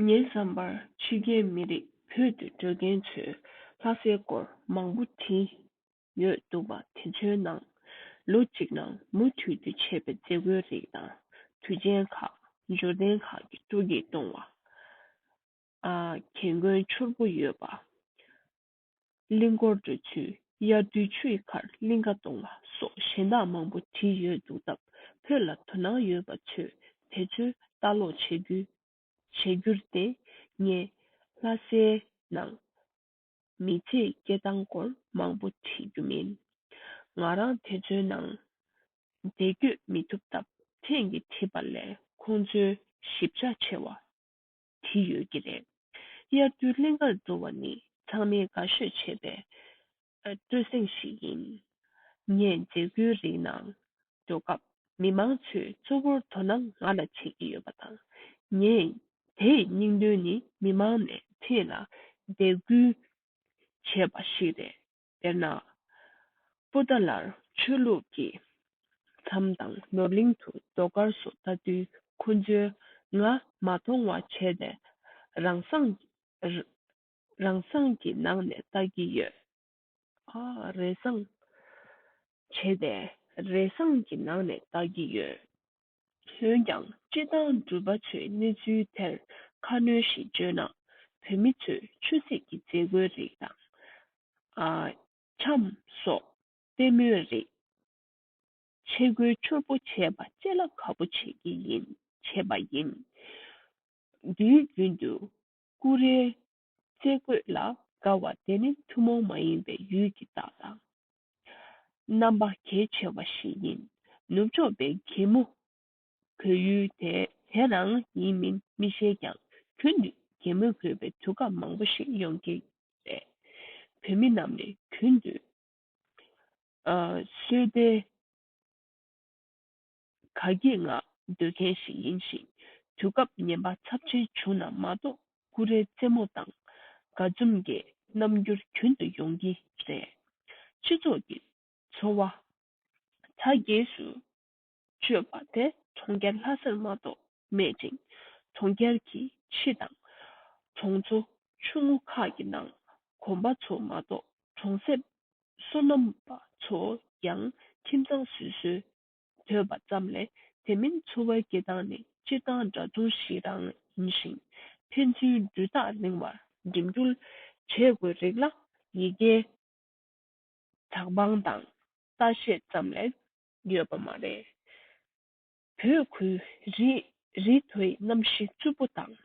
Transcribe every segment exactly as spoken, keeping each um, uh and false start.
ངའི་བསམ་པར་ཕྱི་རྒྱལ་མི་རིགས་བོད་དུ་འགྲོ་མཁན་ཚོས་ལྷ་སའི་སྐོར་མང་པོ་བྲིས་ཡོད་འདུག་པ་དེ་ཚོའི་ནང་ལོ་གཅིག་ནང་མུ་མཐུད་དུ་བྱས་པའི་མཛད་སྒོའི་རིགས་དང་དུས་ཆེན་ཁག་འབྱོར་ལྡན་ཁག་གི་སྤྲོ་སྐྱིད་གཏོང་བ། ཨ། རྒན་རྒོན་ཕྱུར་པོ་ཡོད་པ། གླིང་སྐོར་འགྲོ་ཚུལ། དབྱར་དུས་ཆུ་ཡི་ཁར་གླིང་ཀ་གཏོང་བ་སོགས་གཞན་དག་མང་པོ་བྲིས་ཡོད་འདུག་སྟབས། བོད་ལ་དོ་སྣང་ཡོད་པ་ཚོས་དེ་ཚོའི་ལྟ་ཀློག་བྱེད་རྒྱུ་བྱེད་རྒྱུར་བརྟེན། ངས་ལྷ་སའི་ནང་མི་ཚེའི་སྐྱེལ་སྟངས་སྐོར་མང་པོ་བྲིས་རྒྱུ་མིན། ང་རང་དེ་ཚོའི་ནང་བསྡད་དགོས་མི་ཐུབ་སྟབས། ཐེངས་ཀྱི་བྲིས་པ་ལས་ཁོང་ཚོའི་ཞིབ་ཆ་ཆེ་བ་བྲིས་ཡོད་ཀྱི་རེད། དབྱར་དུས་གླིང་ཀར་འགྲོ་བ་ནི་ཚང་མས་དགའ་ཤོས་བྱེད་པའི་སྤྲོ་གསེང་ཞིག་ཡིན། ངས་མཛད་སྒོའི་རིགས་ནང་འགྲོ་སྐབས། མི་མང་ཚོས་གཙོ་བོར་དོ་སྣང་ང་ལ་བྱེད་ཀྱི་ཡོད་པ་དང་། ངས་དེའི་སྙིང་དོན་ནི་མི་མང་ནས་ཐེངས་ལ་དད་གུས་བྱས་པ་ཞིག་རེད། དཔེར་ན། པོ་ཏཱ་ལར་ཆོས་ལུགས་ཀྱི་མཚམས་དང་ནོར་གླིང་དུ་ཟློས་གར་སོགས་ལྟ་དུས། ཁོ་ཚོས་ང་མ་མཐོང་བ་བྱས་ཏེ་རང་སང་རང་སང་གི་ནང་ནས་ལྟ་གི་ཡོད། ཨ། རེ་སང་། བྱས་ཏེ་རེ་སང་གི་ནང་ནས་ལྟ་གི་ཡོད། འོན་ཀྱང་སྤྱིར་བཏང་འགྲུལ་པ་ཚོས་གནས་ཚུལ་དེར་ཁ་སྣོན་ཞིག་བརྗོད་ན། བོད་མི་ཚོས་ཆོས་སྲིད་ཀྱི་མཛད་སྒོའི་རིགས་དང་། ཨ། འཆམ་སོགས་ལྟད་མོའི་རིགས། ཆས་གོས་ཕྱུར་པོ་བྱས་པ་བཅས་ལ་དགའ་པོ་བྱེད་ཀྱི་ཡིན། བྱས་པ་ཡིན། དུས་རྒྱུན་དུ་ཀུ་རེའི་རྩེད་གོས་ལ་དགའ་བ་དེ་ནི་ཐུན་མོང་མ་ཡིན་པའི་ཡུལ་གྱི་རྟགས་དང་། རྣམ་པ་གལ་ཆེ་བ་ཞིག་ཡིན། ནུབ་ཕྱོགས་པའི་གད་མོ་གོན་ཡུལ་དེ་དེ་རང་ཡིན་མིན་མི་ཤེས་ཀྱང་། རྒྱུན་དུ་གད་མོ་གོན་པའི་དུས་སྐབས་མང་པོ་ཞིག་ཡོང་གི་རེད། བོད་མི་རྣམས་ནི་རྒྱུན་དུ། ཨ། སོས་དལ་ག་གི་ངང་སྡོད་མཁན་ཞིག་ཡིན་ཞིང་། དུས་སྐབས་ངན་པ་ཚབས་ཆེན་བྱུང་ན་མ་གཏོགས། ཀུ་རེ་རྩེད་མོ་དང་དགའ་འཛུམ་གྱི་རྣམ་འགྱུར་རྒྱུན་དུ་ཡོང་གི་རེད། སྤྱི་ཚོགས་ཀྱི་འཚོ་བ་མཐའ་རྒྱས་སུ་སྤྱོད་པ་དེ་གྲོང་ཁྱེར་ལྷ་སར་མ་གཏོགས་མེད་ཅིང་། གྲོང་ཁྱེར་གྱི་ཕྱི་དང་གྲོང་ཚོ་ཆུང་ངུ་ཁག་གི་ནང་། དགོན་པ་ཚོ་མ་གཏོགས་གྲོང་གསེབ་སོ་ནམ་པ་ཚོ་ཡང་ཁྱིམ་ཚང་སོ་སོའི་སྡོད་པ་ཙམ་ལས། དེ་མིན་འཚོ་བའི་སྐྱེལ་སྟངས་ནི་སྤྱིར་བཏང་འདྲ་མཚུངས་ཤིག་རང་ཡིན་ཞིང་། ཕན་ཚུན་དུས་ཐག་རིང་བར་འགྲིམ་འགྲུལ་བྱེད་དགོས་རིགས་ལ་ཡི་གེའི་གྲྭ་པང་དང་ལྟ་བཤལ་ཙམ་ལས་ཡོད་པ་མ་རེད། བོད་ཁུལ་རི་རི་མཐོའི་གནམ་གཤིས་རྩུབ་པོ་དང་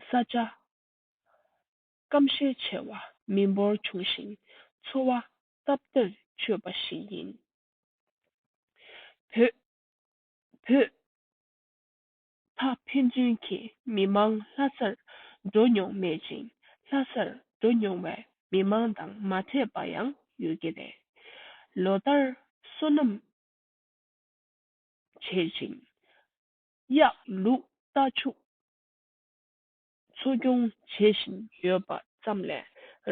ས་ཆ་སྐམ་ཤས་ཆེ་བ་མི་འབོར་ཆུང་ཞིང་འཚོ་བ་སྟབས་བདེར་སྤྱོད་པ་ཞིག་ཡིན། བོད། བོད་མཐའ་ཕན་ཚུན་གྱི་མི་མང་ལྷ་སར་འགྲོ་མྱོང་མེད་ཅིང་། ལྷ་སར་འགྲོ་མྱོང་བའི་མི་མང་དང་མ་འཕྲད་པ་ཡང་ཡོད་ཀྱི་རེད། ལོ་ལྟར་སོ་ནམ་བྱེད་ཅིང་། གཡག་ལུག་རྟ་ཕྱུགས་འཚོ་སྐྱོང་བྱེད་བཞིན་ཡོད་པ་ཙམ་ལས།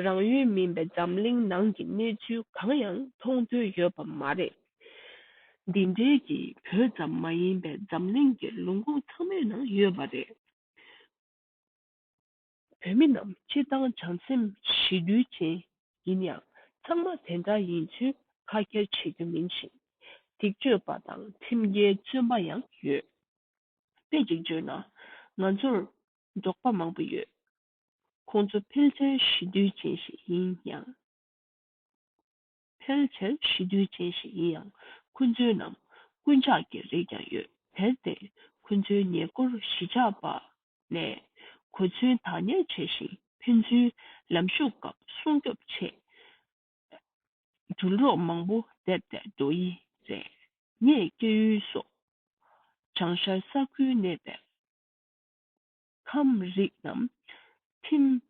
རང་ཡུལ་མིན་པའི་འཛམ་གླིང་ནང་གི་གནས་ཚུལ་གང་ཡང་མཐོང་ཐོས་ཡོད་པ་མ་རེད། འདི་འདྲའི་གི་བོད་ཙམ་མ་ཡིན་པའི་འཛམ་གླིང་གི་ལུང་ཁུག་ཚང་མའི་ནང་ཡོད་པ་རེད། བོད་མི་རྣམས་སྤྱིར་བཏང་བྱམས་སེམས་ཞི་དུལ་ཅན་ཡིན་ཡང་། ཚང་མ་དེ་འདྲ་ཡིན་ཚུལ་ཁ་ཁྱེར་བྱེད་རྒྱུ་མིན་ཞིང་། སྡིག་སྤྱོད་པ་དང་ཁྲིམས་འགལ་བཙོན་པ་ཡང་ཡོད། དཔེ་གཅིག་བརྗོད་ན། ང་ཚོར་འབྲོག་པ་མང་པོ་ཡོད། ཁོང་ཚོ་ཕལ་ཆེར་ཞི་དུལ་ཅན་ཞིག་ཡིན་ཡང་། ཕལ་ཆེར་ཞི་དུལ་ཅན་ཞིག་ཡིན་ཡང་། ཁོ་ཚོའི་ནང་རྐུན་ཇག་གི་རིགས་ཀྱང་ཡོད། དེར་བརྟེན། ཁོ་ཚོའི་ཉེ་འཁོར་གཞིས་ཆགས་པ་ནས་གོ་མཚོན་བདག་གཉེར་བྱས་ཤིང་། ཕན་ཚུན་ལམ་ཞུགས་སྐབས་སྲུང་སྐྱོབ་ཆེད། འགྲུལ་རོགས་མང་པོ་བསྡད་དེ་འགྲོ་ཡི་རེད། ངས་སྐྱེ་ཡུལ་སོགས་བྱང་ཤར་ས་ཁུལ་གནས་པའི་ཁམས་རིགས་རྣམས་ཁྲིམས་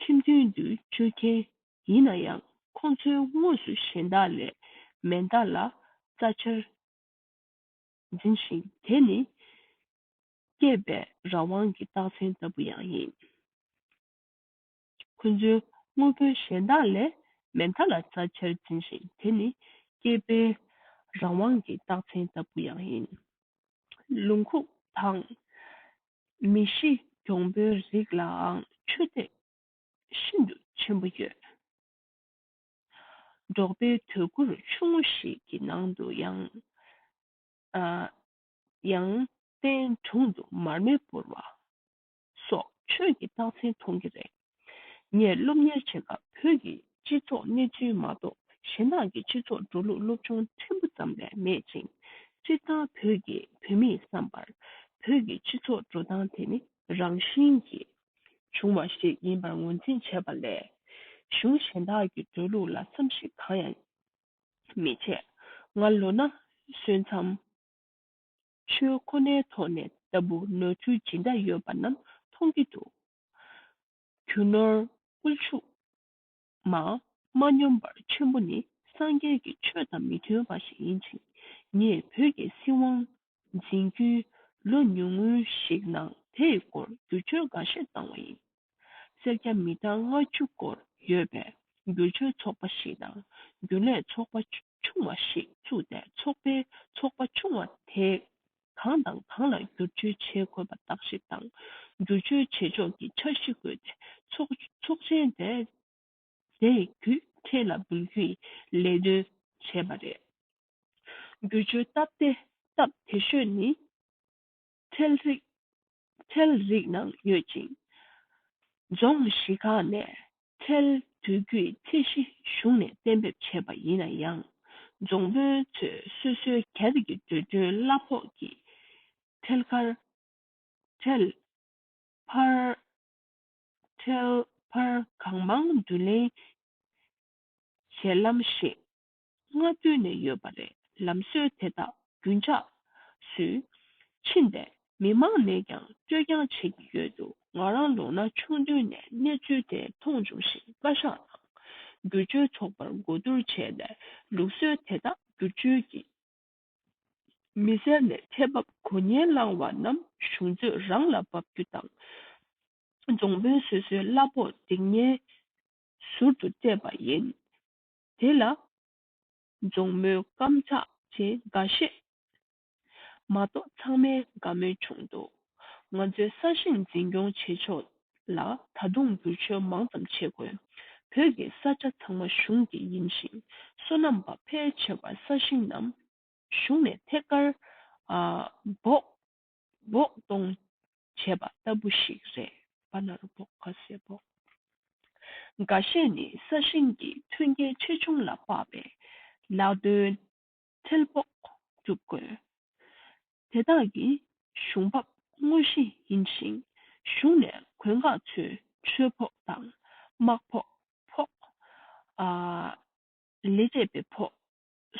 ཁྲིམས་མཐུན་དུ་སྤྱོད་མཁན་ཡིན་ན་ཡང་། ཁོང་ཚོའི་དངོས་སུ་གཞན་དག་ལས་མེ་མདའ་ལ་རྩ་ཆེར་འཛིན་ཞིང་། དེ་ནི་སྐྱེས་པའི་རང་དབང་གི་རྟགས་མཚན་ལྟ་བུ་ཡང་ཡིན། ཁོ་ཚོའི་དངོས་པོའི་གཞན་དག་ལས་མེ་མདའ་ལ་རྩ་ཆེར་འཛིན་ཞིང་། དེ་ནི་སྐྱེས་པའི་རང་དབང་གི་རྟགས་མཚན་ལྟ་བུ་ཡང་ཡིན། ལུང་ཁུག་དང་མི་གཤིས་ གྱོང་པོའི་རིགས་ལའང་ཆུ་ཐེབས་ཤིན་ཏུ་ཆེན་པོ་ཡོད། འབྲོག་པའི་དུས་འཁོར་ཆུང་ངུ་ཞིག་གི་ནང་དུ་ཡང་། ཨ། ཡང་སྟེང་དྲུང་དུ་མར་མེ་སྤོར་བ་སོགས་ཆོས་ཀྱི་རྟགས་མཚན་མཐོང་གི་རེད། ངས་སློབ་གཉེར་བྱེད་སྐབས་བོད་ཀྱི་སྤྱི་ཚོགས་གནས་ཚུལ་མ་གཏོགས་གཞན་དག་གི་སྤྱི་ཚོགས་འགྲོ་ལུགས་སློབ་སྦྱོང་ཕྲན་བུ་ཙམ་ལས་མེད་ཅིང་། སྤྱིར་བཏང་བོད་ཀྱི་བོད་མིས་བསམ་པར་བོད་ཀྱི་སྤྱི་ཚོགས་འགྲོ་སྟངས་དེ་ནི་རང་བཞིན་གྱིས་བྱུང་བ་ཞིག་ཡིན་པར་ངོས་འཛིན་བྱས་པ་ལས། གཞུང་གཞན་དག་གི་འགྲོ་ལུགས་ལ་བསམ་གཞིག་གང་ཡང་མི་བྱེད། ང་ལོ་ན་སོན་མཚམས། ཆོས་ཁོ་ནའི་ཐོག་ནས་ལྟ་བུ་ནོར་འཁྲུལ་ཇི་འདྲ་ཡོད་པ་རྣམས་མཐོང་གི་འདུག་རྒྱུ་ནོར་དཀོན་མཆོག་མ་མ་སྙོམས་པར་ཆེན་པོ་ནི་སངས་རྒྱས་ཀྱི་ཆོས་དང་མི་མཐུན་པ་ཞིག་ཡིན་ཕྱིན། ངས་བོད་ཀྱི་སྲིད་དབང་འཛིན་རྒྱུའི་ལོ་ཉུང་ངུ་ཞིག་ནང་དེའི་སྐོར་བསྒྱུར་བཅོས་འགའ་ཤས་བཏང་བ་ཡིན། སེར་སྐྱ་མི་གྲངས་ལྔ་བཅུ་སྐོར་ཡོད་པའི་བསྒྱུར་བཅོས་ཚོགས་པ་ཞིག་དང་། རྒྱུན་ལས་ཚོགས་པ་ཆུང་བ་ཞིག་བཙུགས་ཏེ། ཚོགས་པའི་ཚོགས་པ་ཆུང་བ་དེ་གང་དང་གང་ལ་བསྒྱུར་བཅོས་བྱེད་དགོས་པ་བརྟག་ཞིབ་དང་། བསྒྱུར་བཅོས་བྱེད་ཕྱོགས་ཀྱི་འཆར་གཞི་བཀོད་དེ། ཚོགས་ཚོགས་ཆེན་དེ་དེ་བརྒྱུད་འཕྲལ་ལ་འབུལ་རྒྱུའི་ལས་དོན་བྱས་པ་རེད། བསྒྱུར་བཅོས་སྟབས་བདེ་སྟབས་བདེ་ཤོས་ནི། ཁྲལ་རིགས། ཁྲལ་རིགས་ནང་ཡོད་ཅིང་། རྫོང་གཞིས་ཁག་ནས་ཁྲལ་བསྡུ་རྒྱུའི་ཚད་གཞི་གཞུང་ནས་གཏན་འབེབས་བྱས་པ་ཡིན་ན་ཡང་། རྫོང་དཔོན་ཚོས་སོ་སོའི་སྒེར་གྱི་འགྲོ་གྲོན་གླ་ཕོགས་ཀྱི་ཁྲལ་ཁར། ཁྲལ་འཕར། ཁྲལ་འཕར་གང་མང་བསྡུ་ལེན་བྱེད་ལམ་ཞིག་སྔ་དུས་ནས་ཡོད་པ་རེད། ལམ་སྲོལ་དེ་དག་རྒྱུན་ཆགས་སུ་ཕྱིན་ཏེ། མི་མང་ནས་ཀྱང་སྤྲོད་རྐྱང་བྱེད་ཀྱི་ཡོད་འདུག་ང་རང་ལོ་ན་ཆུང་དུས་ནས་གནས་ཚུལ་དེ་མཐོང་བྱུང་ཞིང་། བཀའ་ཤག་དང་བསྒྱུར་བཅོས་ཚོགས་པར་གོ་བསྡུར་བྱས་ཏེ། ལུགས་སྲོལ་དེ་དག་བསྒྱུར་བཅོས་ཀྱི་མི་སེར་ནས་ཁྲལ་འབབ་གོ་ཉེན་བླངས་པ་རྣམས་གཞུང་ཚོད་རང་ལ་འབབ་རྒྱུ་དང་། རྫོང་དཔོན་སོ་སོའི་གླ་ཕོགས་སྒྲིག་ཉེན་ཟུར་དུ་སྤྲད་པ་ཡིན། དེ་ལ་རྫོང་མོའི་རྐང་ཚག་ཅན་འགའ་ཤས་མ་གཏོགས་ཚང་མས་དགའ་མོས་བྱུང་འདུག་ང་ཚོའི་ས་ཞིང་འཛིན་སྐྱོང་བྱེད་ཕྱོགས་ལ་ད་དུང་བསྒྱུར་བཅོས་མང་ཙམ་བྱེད་དགོས། བོད་ཀྱི་ས་ཆ་ཚང་མ་གཞུང་གི་ཡིན་ཞིང་། སོ་ནམ་པ་ཕལ་ཆེ་བར་ས་ཞིང་རྣམས་གཞུང་ནས་ཐད་ཀར་ཨ་འབོག་འབོག་གཏོང་བྱས་པ་ལྟ་བུ་ཞིག་རེད། པ་ན་རུ་འབོག་ག་ཟེ་འབོག་འགའ་ཤས་ནི་ས་ཞིང་གི་མཐུན་རྐྱེན་ཆེ་ཆུང་ལ་དཔག་པའི་ལག་དོན་ཁྲལ་འབོག་སྒྲུབ་དགོས། དེ་དག་གི་གཞུང་འབབ་དངོས་གཞི་ཡིན་ཞིང་། གཞུང་ནས་མགོན་ཁང་ཚོའི་ཆོས་ཕོགས་དང་། དམག་ཕོགས། ཕོགས། ཨ། ལས་བྱེད་པའི་ཕོགས་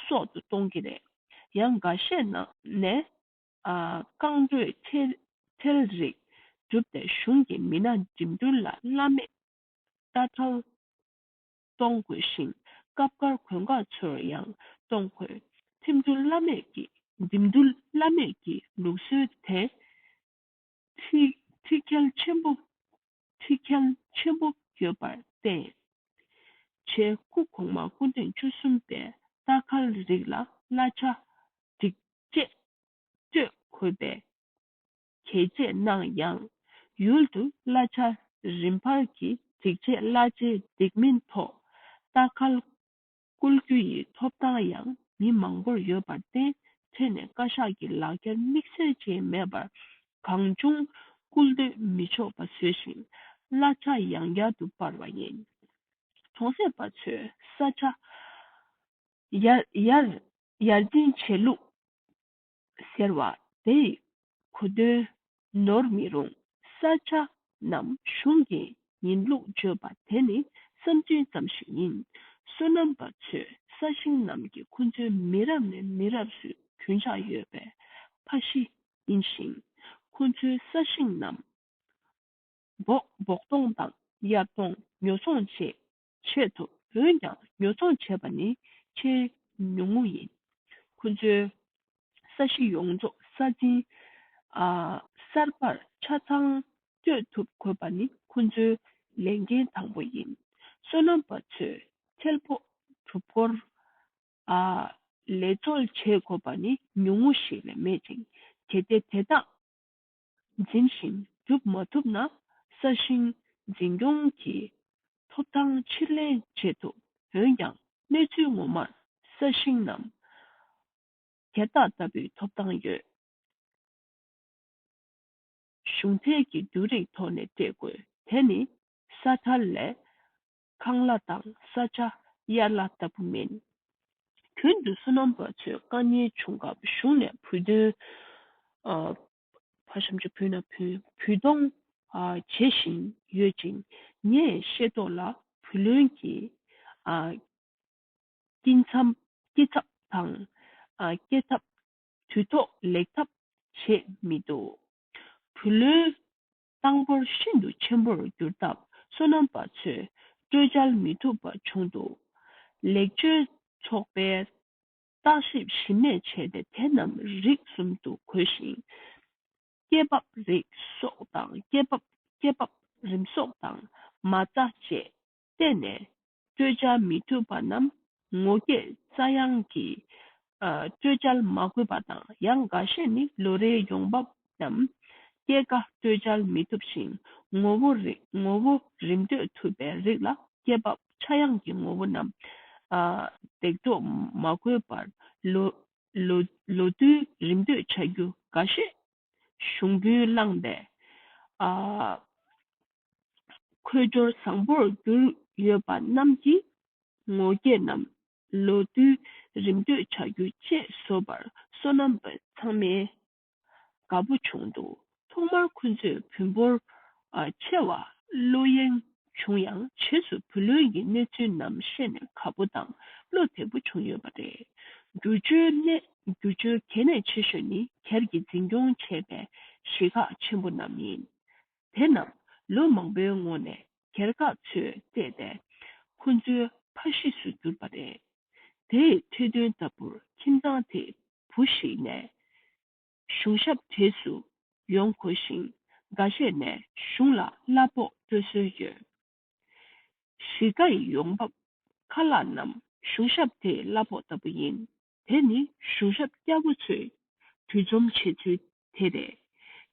སོགས་སུ་གཏོང་གི་རེད། ཡང་འགའ་ཤས་ནང་ནས། ཨ། རྐང་འགྲོས་ཁྲལ་ཁྲལ་རིགས་བསྒྲུབས་ཏེ་གཞུང་གི་མི་སྣ་འགྲིམ་འགྲུལ་ལ་བླ་མེད་ལྟ་ཁྲལ་གཏོང་དགོས་ཤིང་། སྐབས་འགར་མགོན་ཁང་ཚོར་ཡང་གཏོང་དགོས། འགྲིམ་འགྲུལ་བླ་མེད་ཀྱི་འགྲིམ་འགྲུལ་བླ་མེད་ཀྱི་ལུགས་སྲོལ་དེ་ཁྲི་ཁྲི་ཁལ་ཆེན་པོ། ཁྲི་ཁལ་ཆེན་པོ་ཡོད་པར་བརྟེན། ཆེས་སྐུ་གོང་མ་སྐུ་ཕྲེང་བཅུ་གསུམ་པས་ལྟ་ཁྲལ་རིགས་ལ་གླ་ཆ་སྒྲིག་ཆས་སྤྲོད་དགོས་པའི་གལ་ཆེ་གནང་ཡང་། ཡུལ་དུ་གླ་ཆ་རིམ་འཕར་གྱི་སྒྲིག་ཆས་གླ་ཆའི་སྒྲིག་མིན་ཐོག་ལྟ་ཁྲལ་བསྐུལ་རྒྱུ་ཡི་ཐོབ་ཐང་ཡང་མི་མང་པོར་ཡོད་པར་བརྟེན། འཕྲལ་ནས་བཀའ་ཤག་གི་ལག་འཁྱེར་དམིགས་བསལ་ཅན་མེད་པར་གང་བྱུང་བསྐུལ་སྡོད་མི་ཆོག་པ་བཟོས་ཤིང་། གླ་ཆ་ཡང་བསྐྱར་དུ་སྤར་བ་ཡིན། གྲོང་གསེབ་པ་ཚོས་ས་ཆ་ཡར་ཡར་ཡར་འཛིན་བྱེད་ལུགས་ཟེར་བ་དེ་ཡི་གོ་དོན་ནོར་མི་རུང་། ས་ཆ་རྣམས་གཞུང་གི་ཡིན་ལུགས་བརྗོད་པ་དེ་ནི་བསམ་ཚུལ་ཙམ་ཞིག་ཡིན། སོ་ནམ་པ་ཚོའི་ས་ཞིང་རྣམས་ཀྱི་ཁོ་ཚོའི་མི་རབས་ནས་མི་རབས་སུ་རྒྱུན་ཆགས་ཡོད་པའི་ཕ་གཞིས་ཡིན་ཞིང་། ཁོ་ཚོའི་ས་ཞིང་རྣམས་འབོག་འབོག་གཏོང་དང་གཡར་གཏོང་ཉོ་ཚོང་བཅས་བྱེད་ཐུབ། འོན་ཀྱང་ཉོ་ཚོང་བྱེད་པ་ནི་ཆེས་ཉུང་ངུ་ཡིན། ཁོ་ཚོའི་ས་གཞི་ཡོངས་རྫོགས་ས་འཛིན་ཨ་གསར་པར་ཆ་ཚང་སྤྲོད་ཐུབ་དགོས་པ་ནི་ཁོ་ཚོའི་ལས་འགན་དང་པོ་ཡིན། སོ་ནམ་པ་ཚོས་ཁྲལ་ཕོགས་སྒྲུབ་སྐོར་ཨ་ལས་རྩོལ་བྱེད་དགོས་པ་ནི་ཉུང་ངུ་ཞིག་ལས་མེད་ཅིང་། གལ་ཏེ་དེ་དག་འཛིན་ཞིང་ བསྒྲུབ་མ་ཐུབ་ན་ས་ཞིང་འཛིན་སྐྱོང་གི་ཐོབ་ཐང་ཕྱིར་ལེན་བྱེད་ཐུབ། འོན་ཀྱང་གནས་ཚུལ་ངོ་མར་ས་ཞིང་ནམ་སྒེར་བདག་ལྟ་བུའི་ཐོབ་ཐང་ཡོད། གཞུང་འབྲེལ་གྱི་བསྡུས་རིགས་ཐོག་ནས་སྤྲད་དགོས། དེ་ནི་ས་ཐལ་ལས་ཁང་གླ་དང་ས་ཆ་གཡར་གླ་ལྟ་བུ་མིན། རྒྱུན་དུ་སོ་ནམ་པ་ཚོས་དཀའ་ངལ་བྱུང་སྐབས་གཞུང་ནས་འབུལ་དོན། ཨ། ཕ་ཤམ་ཅིག་ཕུལ་ན་ཕུལ་འབུལ་གཏོང་། ཨ། བྱེད་བཞིན་ཡོད་ཅིང་། ངས་ཤེས་རྟོགས་ལ་བུ་ལོན་གྱི། ཨ། སྐྱིན་ཚབ་སྐྱིན་ཚབ་དང་། ཨ། སྐྱེད་ཐབས། དུས་ཐོག་ལེགས་ཐབས་བྱེད་མི་འདུག་བུ་ལོན་གཏང་ཕོར་ཤིན་ཏུ་ཆེན་པོར་གྱུར་སྟབས་སོ་ནམ་པ་ཚོས་སྤྲོད་འཇལ་མི་ཐུབ་པ་བྱུང་འདུག་ལེགས་བཅོས་ཚོགས་པས་བརྟག་ཞིབ་ཞིབ་མེད་བྱས་ཏེ། དེ་རྣམས་རིགས་གསུམ་དུ་བགོས་ཤིང་། སྐྱེད་འབབ་རིགས་སོགས་དང་། སྐྱེད་འབབ་སྐྱེད་འབབ་རིམས་སོགས་དང་མ་རྩ་བཅས་བལྟས་ནས་སྤྲོད་འཇལ་མི་ཐུབ་པ་རྣམས་ངོ་སྐྱེད་རྩ་ཡང་གི། ཨ། སྤྲོད་འཇལ་མ་དགོས་པ་དང་། ཡང་འགའ་ཤས་ནི་ལོ་རེའི་ཡོང་འབབ་རྣམས་སྐྱེད་ཀ་སྤྲོད་འཇལ་མི་ཐུབ་ཞིང་། ངོ་བོ་རི་ངོ་བོ་རིམ་སྤྲོད་ཐུབ་པའི་རིགས་ལ་སྐྱེད་འབབ་ཆག་ཡང་གི་ངོ་བོ་རྣམས། ཨ། འདེགས་འགྲོ་མ་དགོས་པར་ལོ་ལོ་ལོ་དུས་རིམ་སྤྲོད་བྱ་རྒྱུ་འགའ་ཤས་གཞུང་འབུལ་བླངས་པས། ཨ། འཁོས་སྦྱོར་བཟང་པོར་གྱུར་ཡོད་པ་རྣམས་ཀྱིས་ངོ་སྐྱེད་རྣམས་ལོ་དུས་རིམ་སྤྲོད་བྱ་རྒྱུ་བཅས་བཟོ་བར་སོ་ནམ་པ་ཚང་མས་དགའ་པོ་བྱུང་འདུག་ཐོག་མར་ཁོ་ཚོས་བུན་འབོར་ཆེ་བ་བླུ་གཡེང་བྱུང་ཡང་། རྗེས་སུ་བུ་ལོན་གྱི་གནས་ཚུལ་རྣམས་ཤེས་ནས་དགའ་པོ་དང་བློ་བདེ་པོ་བྱུང་ཡོད་པ་རེད། བསྒྱུར་བཅོས་ནས་བསྒྱུར་བཅོས་གལ་གནད་ཆེ་ཤོས་ནི་སྒེར་གྱི་འཛིན་སྐྱོང་བྱས་པའི་གཞིས་ཀ་ཆེན་པོ་རྣམས་ཡིན། དེ་རྣམས་ལོ་མང་པོའི་སྔོན་ནས་སྒེར་ཁག་ཚོས་བལྟས་ཏེ་ཁོ་ཚོའི་ཕ་གཞིས་སུ་གྱུར་པ་རེད། དེའི་འཕྲོས་དོན་ལྟ་བུར་ཁྱིམ་ཚང་དེའི་བུ་ཞིག་ནས་གཞུང་ཞབས་གྲས་སུ་ཡོང་དགོས་ཤིང་། འགའ་ཤས་ནས་གཞུང་ལ་གླ་ཕོགས་སྤྲོད་སྲོལ་ཡོད། གཞིས་ཀའི་ཡོང་འབབ་ཁ་ལག་རྣམས་གཞུང་ཞབས་དེའི་གླ་ཕོགས་ལྟ་བུ་ཡིན། དེ་ནི་གཞུང་ཞབས་སྐྱ་བོ་ཚོས་འདུ་འཛོམས་བྱེད་ཚུལ་དེ་རེད།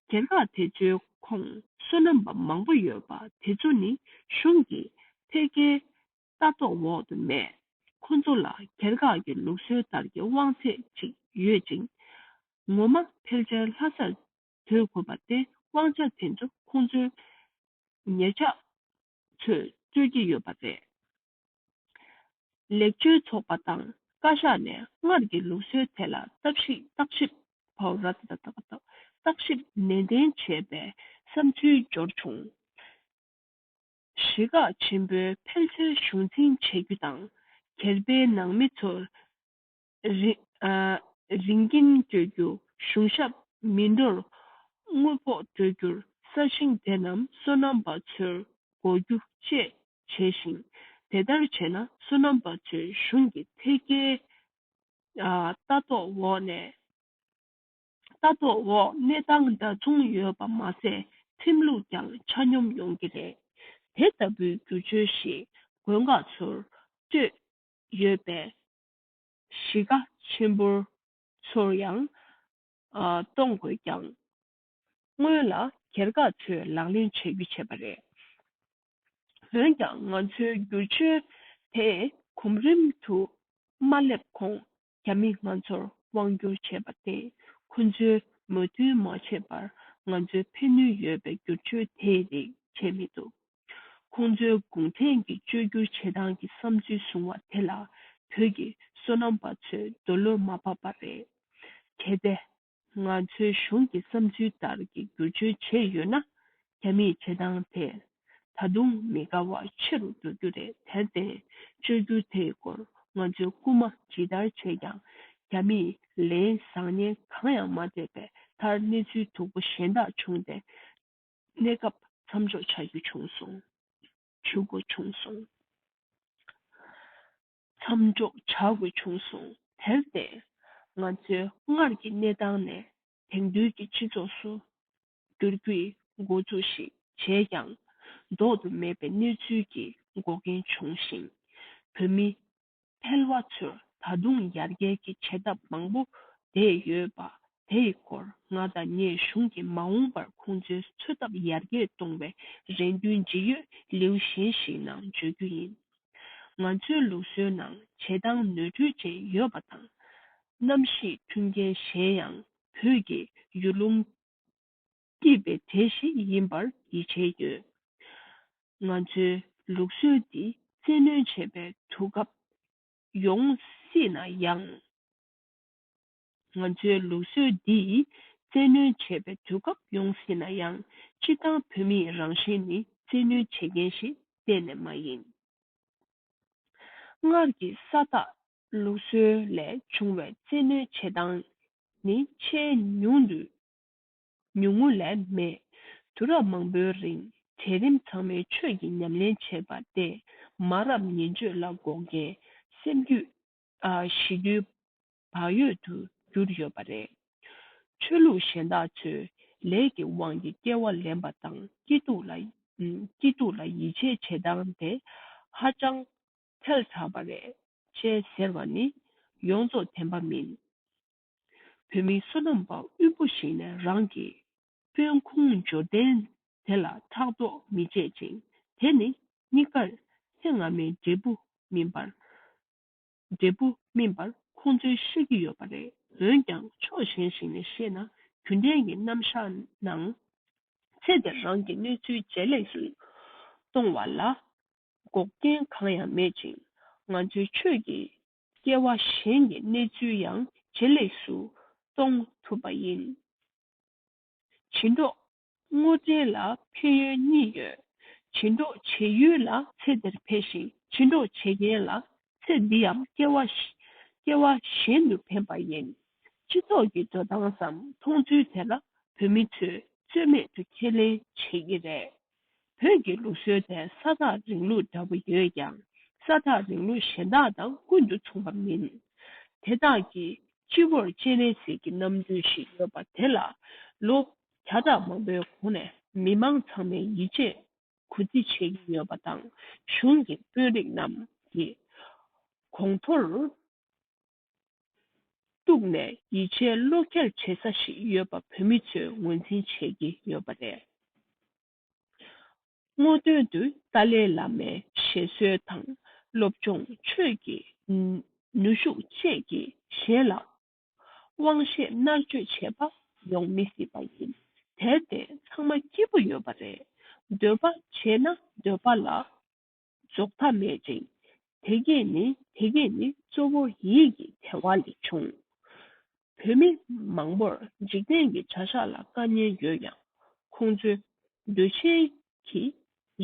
སྒེར་ཁག་དེ་ཚོའི་ཁོངས་སོ་ནམ་པ་མང་པོ་ཡོད་པ་དེ་ཚོ་ནི་གཞུང་གི་ཐད་ཀའི་ལྟ་རྟོག་འོག་ཏུ་མེད། ཁོ་ཚོ་ལ་སྒེར་ཁག་གི་ལུགས་སྲོལ་ལྟར་གྱི་དབང་ཚད་ཅིག་ཡོད་ཅིང་། ངོ་མ་ཕལ་ཆེར་ལྷ་སར་སྡོད་དགོས་པ་སྟེ། དབང་ཆ་དེ་ཚོ་ཁོང་ཚོའི་ཉེ་ཆར་ཚོས་རྩོད་ཀྱི་ཡོད་པ་རེད། ལེགས་བཅོས་ཚོགས་པ་དང་བཀའ་ཤག་ནས་སྔར་གྱི་ལུགས་སྲོལ་དེ་ལ་བརྟག་ཞིབ་བརྟག་ཞིབ་ཕར་ར་ཏ་ཏ་ཏ་བརྟག་ཞིབ་ནན་ཏན་བྱས་པའི་བསམ་ཚུལ་འབྱོར་བྱུང་། གཞིས་ཀ་ཆེན་པོའི་ཕལ་ཆེར་གཞུང་འཛིན་བྱེད་རྒྱུ་དང་། སྒེར་པའི་ནང་མི་ཚོར་རི་ཨ། རིན་གྱིས་སྤྲོད་རྒྱུ། གཞུང་ཞབས་མི་འགྲོར་དངུལ་ཕོགས་སྤྲོད་རྒྱུར་ས་ཞིང་དེ་རྣམས་སོ་ནམ་པ་ཚོར་བགོ་རྒྱུ་བཅས་བྱས་ཤིང་། དེ་ལྟར་བྱས་ན་སོ་ནམ་པ་ཚོས་གཞུང་གི་ཐད་ཀའི་ཨ། ལྟ་རྟོག་འོག་ནས། ལྟ་རྟོག་འོག་གནས་སྟངས་འདྲ་མཚུངས་ཡོད་པ་མ་ཟད། ཁྲིམས་ལུགས་ཀྱང་ཆ་སྙོམས་ཡོང་གི་རེད། དེ་ལྟ་བུའི་བསྒྱུར་བཅོས་ཤིག་དགོན་ཁག་ཚོར་སྤྲོད་ཡོད་པས། གཞིས་ཀ་ཆེན་པོ་ཚོར་ཡང་ཨ། གཏོང་དགོས་ཀྱང་། སྔོན་ལ་སྒེར་ཁག་ཚོས་ལག་ལེན་བྱེད་རྒྱུ་བྱས་པ་རེད། འོན་ཀྱང་ང་ཚོའི་བསྒྱུར་བཅོས་དེ་གོམ་རིམ་དུ་མ་སླེབས་གོང་རྒྱ་མིས་ང་ཚོར་དབང་བསྒྱུར་བྱས་པ་སྟེ། ཁོ་ཚོས་མོས་མཐུན་མ་བྱས་པར་ང་ཚོའི་ཕན་ནུས་ཡོད་པའི་བསྒྱུར་བཅོས་དེའི་རིགས་བྱས་མི་འདུག་ཁོང་ཚོའི་གུང་ཐེངས་ཀྱི་བཅོས་བསྒྱུར་བྱེད་སྟངས་ཀྱི་བསམ་ཚུལ་བཟུང་བ་དེ་ལ་བོད་ཀྱི་སོ་ནམ་པ་ཚོས་འདོད་བློ་མ་བབས་པ་རེད། གལ་ཏེ། ང་ཚོའི་གཞུང་གི་བསམ་ཚུལ་ལྟར་གྱི་བསྒྱུར་བཅོས་བྱས་ཡོད་ན། རྒྱ་མིས་བྱེད་སྟངས་དེ་ད་དུང་མི་དགའ་བ་ཆེ་རུ་འགྲོ་རྒྱུ་རེད། དེར་བརྟེན། བཅོས་བསྒྱུར་དེའི་སྐོར་ང་ཚོས་སྐུལ་མ་ཇི་ལྟར་བྱས་ཀྱང་། རྒྱ་མིས་ལན་བཟང་ངན་གང་ཡང་མ་སྤྲད་པས། མཐར་གནས་ཚུལ་སྡུག་པོ་གཞན་དག་བྱུང་སྟེ། གནས་སྐབས་མཚམས་འཇོག་བྱ་རྒྱུ་བྱུང་སོང་། བྱེད་དགོས་བྱུང་སོང་། མཚམས་འཇོག་བྱ་དགོས་བྱུང་སོང་། དེར་བརྟེན། ང་ཚོས་སྔར་གྱི་གནས་སྟངས་ནས་དེང་དུས་ཀྱི་སྤྱི་ཚོགས་སུ་བསྒྱུར་བཅོས་འགོ་འཛུགས་ཤིག་བྱས་ཀྱང་། ལྡོག་ཏུ་མེད་པའི་གནས་ཚུལ་གྱི་འགོག་རྐྱེན་བྱུང་ཞིང་། བོད་མི་ཕལ་བ་ཚོར་ད་དུང་ཡར་རྒྱས་ཀྱི་བྱེད་ཐབས་མང་པོ་བསྡད་ཡོད་པ་ དེ་ཡི་སྐོར་ང་དང་ངའི་གཞུང་གིས་མ་འོངས་པར་ཁོང་ཚོའི་འཚོ་ཐབས་ཡར་རྒྱས་གཏོང་བའི་རེ་འདུན་ཇི་ཡོད་ལེའུ་གཞན་ཞིག་ནང་བརྗོད་རྒྱུ་ཡིན། ང་ཚོའི་ལུགས་སྲོལ་ནང་བྱེད་སྟངས་ནོར་འཁྲུལ་ཅན་ཡོད་པ་དང་། གནམ་གཤིས་མཐུན་རྐྱེན་ཞན་ཡང་བོད་ཀྱི་ཡུལ་ལུང་སྐྱིད་པའི་གྲས་ཤིག་ཡིན་པར་ཡིད་ཆེས་ཡོད། ང་ཚོའི་ལུགས་སྲོལ་འདི་བཙན་གནོན་བྱེད་པའི་དུས་སྐབས་ཡོང་སྲིད་ན་ཡང་། ང་ཚོའི་ལུགས་སྲོལ་འདིས་བཙན་གནོན་བྱེད་པའི་དུས་སྐབས་ཡོང་སྲིད་ན་ཡང་། སྤྱིར་བཏང་བོད་མིའི་རང་བཞིན་ནི་བཙན་གནོན་བྱེད་མཁན་ཞིག་གཏན་ནས་མ་ཡིན། སྔར་གྱི་ས་ཐག་ལུགས་སྲོལ་ལས་བྱུང་བའི་བཙན་གནོན་བྱེད་སྟངས་ནི་ཆེས་ཉུང་དུ་ཉུང་ངུ་ལས་མེད། དུས་རབས་མང་པོའི་རིང་གྲལ་རིམ་ཚང་མས་ཆོས་ཀྱི་ཉམས་ལེན་བྱས་པ་སྟེ། མ་རབས་ངན་སྤྱོད་ལ་འགོག་མཁན་སེམས་རྒྱུད་ཨ་ཞི་དུལ་བག་ཡོད་དུ་གྱུར་ཡོད་པ་རེད། ཆོས་ལུགས་གཞན་དག་ཚོས་ལས་ཀྱི་དབང་གིས་སྐྱེ་བ་ལེན་པ་དང་། སྐྱིད་སྡུག་ལ་སྐྱིད་སྡུག་ལ་ཡིད་ཆེས་བྱེད་སྟངས་དེ་ཧ་ཅང་ཐལ་དྲགས་པ་རེད་ཅེས་ཟེར་བ་ནི་ཡོངས་རྫོགས་བདེན་པ་མིན། བོད་མི་བསོད་ནམས་པ་དབུལ་པོ་ཞིག་ནས་རང་གི་དཔོན་ཁོང་འབྱོར་ལྡན་དེ་ལ་ཕྲག་དོག་མི་བྱེད་ཅིང་། དེ་ནི་གཉིས་ཀར་ཚེ་སྔ་མའི་འབྲས་བུ་སྨིན་པར། འབྲས་བུ་སྨིན་པར་ཁོང་ཚོས་ཤེས་ཀྱི་ཡོད་པ་རེད། འོན་ཀྱང་ཕྱོགས་གཞན་ཞིག་ནས་བཤད་ན། རྒྱུན་ལྡན་གྱི་རྣམ་གཞག་ནང་ཚེ་འདིར་རང་གི་གནས་ཚུལ་ཇེ་ལེགས་སུ་གཏོང་བ་ལ་འགོག་རྐྱེན་གང་ཡང་མེད་ཅིང་། ང་ཚོའི་ཆོས་ཀྱིས་སྐྱེ་བ་གཞན་གྱི་གནས་ཚུལ་ཡང་ཇེ་ལེགས་སུ་གཏོང་ཐུབ་པ་ཡིན། བྱིན་གྲོགས་དངོས་འབྲེལ་ལ་ཕན་ཡོན་གཉིས་ཡོད། བྱིན་གྲོགས་བྱེད་ཡུལ་ལ་ཚེ་འདིར་ཕན་ཞིང་། བྱིན་གྲོགས་བྱེད་མཁན་ལ་ཚེ་འདིའམ་སྐྱེ་བ་ཞི་སྐྱེ་བ་གཞན་དུ་ཕན་པ་ཡིན། སྤྱི་ཚོགས་ཀྱི་འགྲོ་སྟངས་སམ་མཐོང་ཚུལ་དེ་ལ་བོད་མི་ཚོས་རྩོད་མེད་དུ་ཁས་ལེན་བྱེད་ཀྱི་རེད། བོད་ཀྱི་ལུགས་སྲོལ་དེ་ས་ཐག་རིང་ལུགས་འདྲ་པོ་ཡོད་ཀྱང་། ས་ཐག་རིང་ལུགས་གཞན་དག་དང་ཀུན་ཏུ་མཚུངས་པ་མིན། དེ་དག་གི་སྤྱི་བོར་སྤྱན་རས་གཟིགས་ཀྱི་རྣམ་སྤྲུལ་ཞིག་ཡོད་པ་དེ་ལ་ལོ་བརྒྱ་ཕྲག་མང་པོའི་གོང་ནས་མི་མང་ཚང་མས་ཡིད་ཆེས་གུས་བརྩི་བྱེད་ཀྱི་ཡོད་པ་དང་། གཞུང་གི་དཔོན་རིགས་རྣམས་ཀྱི་དགོངས་མཐོར་གཏུགས་ནས་ཡིད་ཆེས་བློ་འཁྱེར་བྱེད་ས་ཞིག་ཡོད་པ་བོད་མི་ཚོས་ངོས་འཛིན་བྱེད་ཀྱི་ཡོད་པ་རེད། དངོས་དོན་དུ་ཏཱ་ལའི་བླ་མའི་བཞེད་སྲོལ་དང་སློབ་སྦྱོང་ཆོས་ཀྱི་ནུས་ཤུགས་བཅས་ཀྱིས་གཞན་ལ་དབང་ཤེད་མནར་གཅོད་བྱེད་པ་ཡོང་མི་སྲིད་པ་ཡིན། དེར་བརྟེན་ཚང་མ་སྐྱིད་པོ་ཡོད་པ་རེད། འདོད་པ་བྱས་ན་འདོད་པ་ལ་རྫོགས་མཐའ་མེད་ཅིང་། དེ་གས་ནི་དེ་གས་ནི་གཙོ་བོ་ཡིད་ཀྱི་བདེ་བ་ལས་བྱུང་། བོད་མི་མང་པོར་འཇིག་རྟེན་གྱི་བྱ་གཞག་ལ་དཀའ་ངལ་ཡོད་ཀྱང་། ཁོང་ཚོའི་འདོད་ཆེན་གྱི་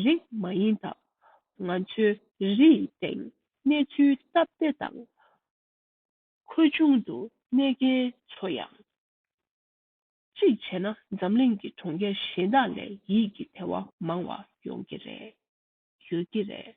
རིགས་མ་ཡིན་སྟབས། ང་ཚོའི་རིའི་སྟེང་གནས་ཚུལ་སྟབས་བདེ་དང་། ཁོད་ཆུང་དུ་གནས་མཁན་ཚོ་ཡང་། གཅིག་བྱས་ན་འཛམ་གླིང་གི་གྲོང་ཁྱེར་གཞན་དག་ལས་ཡིད་ཀྱི་བདེ་བ་མང་བ་ཡོང་གི་རེད། ཡོད་ཀྱི་རེད།